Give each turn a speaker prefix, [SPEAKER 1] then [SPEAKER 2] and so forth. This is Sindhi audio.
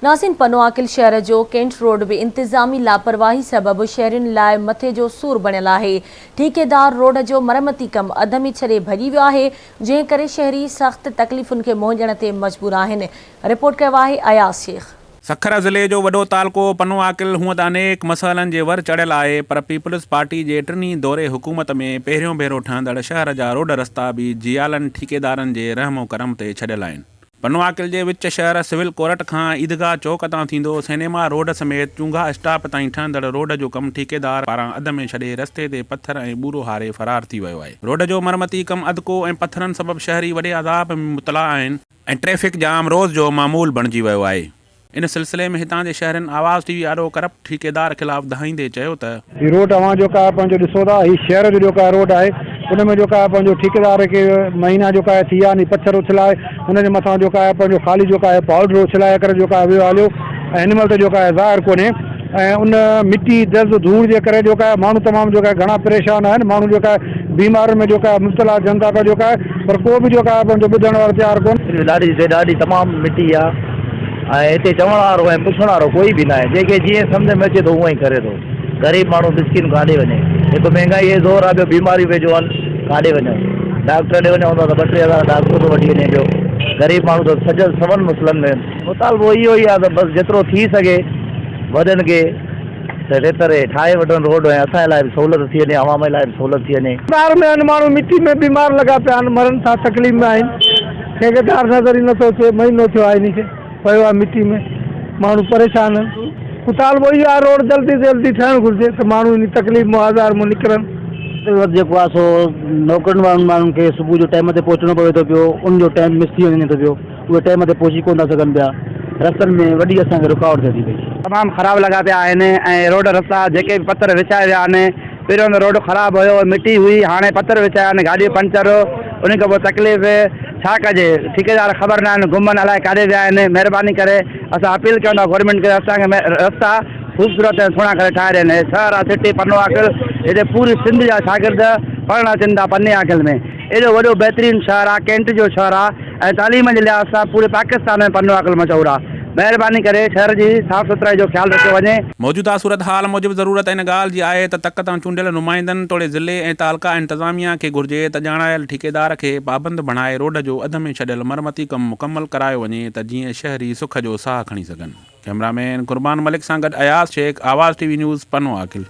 [SPEAKER 1] ناظرين پنوعاقل شهر جو ڪينٽ روڊ به انتظامي لاپرواهي سبب شهرين لاء مٿي جو سور بڻيل آهي. ٺيڪيدار روڊ جو مرمتي ڪم اڌ ۾ ڇڏي ڀڄي ويو آهي، جنهن ڪري شهري سخت تڪليفن کي منهن ڏيڻ تي مجبور آهن. رپورٽ ڪيو آهي اياز شيخ.
[SPEAKER 2] سکر ضلعي جو وڏو تعلقو پنوعاقل هونء ته انيڪ مسئلن جي ور چڙهيل آهي پر پيپلز پارٽي جي ٽنهي دوري حڪومت ۾ پهريون ڀيرو ٺهندڙ شهر جا روڊ رستا به جيالن ٺيڪيدارن جي رحم و ڪرم تي ڇڏيل آهن. پنوعاقل جي وچ شهر سول ڪورٽ کان عيدگاهه چوڪ تان ٿيندو سئنيما روڊ سميت چونگها اسٽاپ تائين ٺهندڙ روڊ جو ڪم ٺيڪيدار پاران اڌ ۾ ڇڏي رستي تي پٿر ۽ ٻورو هاري فرار ٿي ويو آهي. روڊ جو مرمتي ڪم اڌڪو ۽ پٿرن سبب شهري وڏي عذاب ۾ مبتلا آهن. ۽ ٽريفڪ جام روز جو معمول بڻجي ويو آهي. ان سلسلي ۾ هتان جي شهرين آواز ٽي وي آڏو ڪرپٽ ٺيڪيدار خلاف دانهيندي چيو ته.
[SPEAKER 3] هي روڊ اوهان جيڪا آهي پنهنجو ڏسو ٿا هي شهر جو جيڪو آهي روڊ آهي ان ۾ جيڪا آهي پنهنجو ٺيڪيدار کي مهينا جيڪا آهي ٿي ويا آهن هي پٿر اڇلائي ان جي مٿان جيڪا آهي پنهنجو خالي جيڪا آهي پائوڊر اڇلائي ڪري جيڪا آهي ويو هليو ۽ هن مهل ته جيڪا آهي ظاهر ڪونهي ۽ ان مٽي دز ڌوڙ جي ڪري جيڪا آهي ماڻهو تمام جيڪا آهي گهڻا پريشان آهن ماڻهو جيڪا آهي بيمارين ۾ جيڪا آهي مبتلا ٿين ٿا پيا جيڪا آهي پر ڪو به جيڪا آهي پنهنجو ٻڌڻ وارو تيار ڪونهي.
[SPEAKER 4] ڏاڍي سي ڏاڍي تمام مٽي آ ۽ هتي چوڻ وارو ۽ پڇڻ وارو ڪوئي به ناهي جنهن کي جيئن سمجهه ۾ اچي ٿو اونئن ئي ڪري ٿو غريب ماڻهو مسڪين ڪاڏي وڃي هڪ مهنگائي جو زور آ ٻيو بيماريون ويجهو آهن ڪاڏي وڃون ڊاڪٽر ڏي وڃون ٿا ته ٻه 3000 ڊاڪٽر ٿو وٺي وڃي پيو غريب ماڻهو ته سڄل سون مسئلن ۾ مطالبو اهو ئي آهي ته بس جيترو ٿي سگهي وڏن کي ته ويتر هي ٺاهي وٺن روڊ ۽ اسان جي لاء به سهولت ٿي وڃي عوام جي لاء به سهولت ٿي وڃي.
[SPEAKER 3] بار ۾ آهن ماڻهو مٽي ۾ بيمار لڳا پيا آهن مرن ٿا تڪليف ۾ آهن ٺيڪيدار نظر ئي نٿو اچي مهينو ٿيو آهي انهي کي پيو آهي مٽي ۾ ماڻهو پريشان آهن مطالبو اهو آهي روڊ جلدي جلدي ٺهڻ گهرجي ته ماڻهو انهي تڪليف مان آزار مان نڪرن.
[SPEAKER 4] وقت جيڪو آهي سو نوڪرين وارن ماڻهن کي صبح جو ٽائيم تي پهچڻو پوي ٿو پيو ان جو ٽائيم مس ٿي وڃي ٿو پيو. اهي ٽائيم تي پهچي ڪونه ٿا سگهن پيا، رستن ۾ وڏي اسان کي رڪاوٽ ٿئي ٿي پئي.
[SPEAKER 5] تمام خراب لڳا پيا آهن ۽ روڊ رستا جيڪي به پٿر وڇايا ويا آهن پهريون ته روڊ خراب هيو مٽي هئي هاڻي پٿر وڇايا آهن گاڏيون پنچر ان کان پوء تڪليف ڇا ڪجي ٺيڪيدار خبر نه آهن گم آهن الائي ڪاڏي ويا آهن مهرباني ڪري اسان اپيل ڪيون ٿا گورنمينٽ کي اسان کي رستا خوبصورت ۽ سهڻا ڪري ٺاهي ڏين هي شهر آهي سٽي پنو عاقل هتي پوري سنڌ جا شاگرد پڙهڻ اچن ٿا پني عاقل ۾ ايڏو وڏو بهترين شهر آهي ڪينٽ جو شهر آهي ۽ تعليم جي لحاظ سان پوري پاڪستان ۾ پنو عاقل مشهور آ. مهرباني ڪري شهر جي صاف سٿرائي جو خيال رکيو وڃي.
[SPEAKER 2] موجوده صورتحال موجب ضرورت ان ڳالهه جي آهي ته تڪ تان چونڊيل نمائندن توڙي ضلعي ۽ تعلقه انتظاميا کي گهرجي ته ڄاڻايل ٺيڪيدار کي پابند بڻائي روڊ جو اڌ ۾ ڇڏيل مرمتي ڪم مڪمل ڪرايو وڃي ته جيئن شهري سک جو ساهه کڻي سگهن. ڪئميرا مين قربان ملڪ سان گڏ اياز شيخ، آواز ٽي وي نيوز، پنو عاقل.